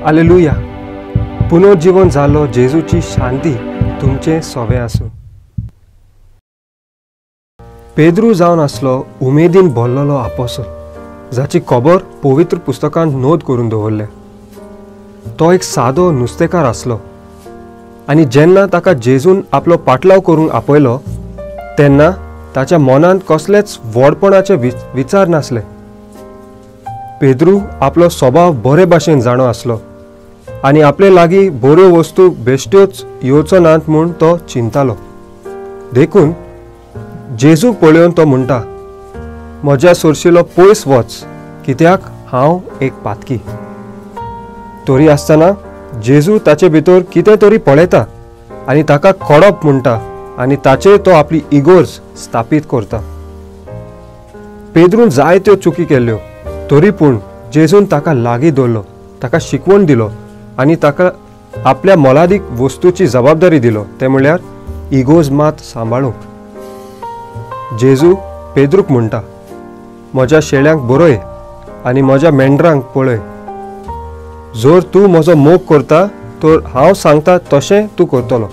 आलेलुया. पुनर्जीवन जालो जेजूची शांती तुमचें सोवें आसूं. पेद्रू जावन आसलो उमेदीन भरलेलो आपोसल, जाची खबर पवित्र पुस्तकांत नोंद करून दवरल्या. तो एक सादो नुस्तेकार आसलो आनी जेन्ना ताका जेजून आपलो पाटलाव करूंक आपयलो तेन्ना ताच्या मनांत कसलेच व्हडपणाचे विचार नासले. पेद्रू आपलो स्वभाव बरे भाशेन जाणो आसलो आनी आपले लागीं बऱ्यो वस्तू बेश्ट्योच येवचो नात म्हूण तो चिंतालो. देखून जेजूक पळोवन तो म्हणटा, म्हज्या सोरशिलो पयस वच, कित्याक हांव एक पातकी. तरी आसतना जेजू ताचे भितर कितें तरी पळयता आनी ताका कडप म्हणटा आनी ताचेर तो आपली इगोर्ज स्थापीत करता. पेद्रून जायत्यो चुकी केल्ल्यो, तरी पूण जेजून ताका लागीं दवरलो, ताका शिकवण दिलो आनी ताका आपल्या मोलादीक वस्तूची जबाबदारी दिलो, तें म्हणल्यार इगोर्ज मात सांबाळूंक. जेजू पेद्रूक म्हणटा, म्हज्या शेळ्यांक बरय आनी म्हज्या मेंढरांक पळय. जर तूं म्हजो मोग करता तर हांव सांगता तशें तूं करतलो.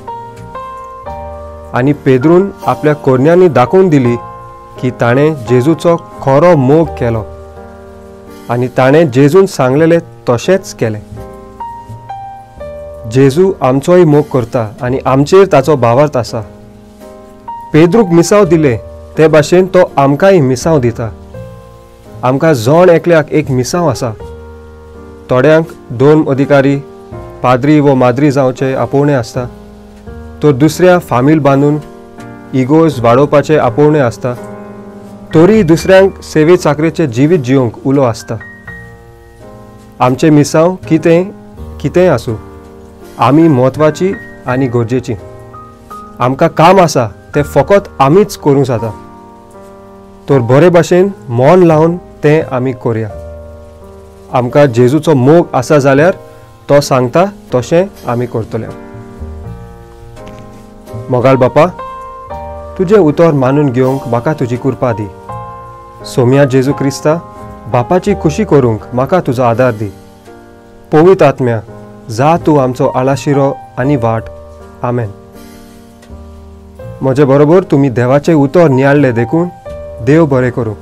आनी पेद्रून आपल्या कोरण्यांनी दाखोवन दिली की ताणें जेजूचो खरो मोग केलो आनी ताणें जेजून सांगलेलें तशेंच केलें. जेजू आमचोय मोग करता आनी आमचेर ताचो भावार्थ आसा. पेद्रूक मिसांव दिलें ते भाशेन तो आमकांय मिसांव दिता. आमकां जण एकल्याक एक मिसांव आसा. थोड्यांक दोन अधिकारी पाद्री व माद्री जावचे आपोवणें आसता, तर दुसऱ्या फामील बांदून इगोर्ज वाडोवपाचें आपोवणें आसता, तरी दुसऱ्यांक सेवे चाकरेचें जिवीत जिवंक उलो आसता. आमचें मिसांव कितें कितेंय आसूं, आमी म्हत्वाची आनी गरजेची. आमकां काम आसा तें फकत आमीच करूंक जाता, तर बरे भाशेन मन लावन तें आमी करुया. आमकां जेजूचो मोग आसा जाल्यार तो सांगता तशें आमी करतले. मोगाल बापा, तुजें उतर मानून घेवंक म्हाका तुजी कृपा दी. सोम्या जेजू क्रिस्ता, बापाची खुशी करूंक म्हाका तुजो आदार दी. पवित्र आत्म्या, जा तूं आमचो आलाशिरो आनी वाट. आमेन. म्हजे बरोबर तुमी देवाचें उतर नियाळ्ळें देखून देव बरें करूं.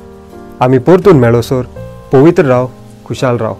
आमी परतून मेळोसर पवित्र राव, खुशाल राव.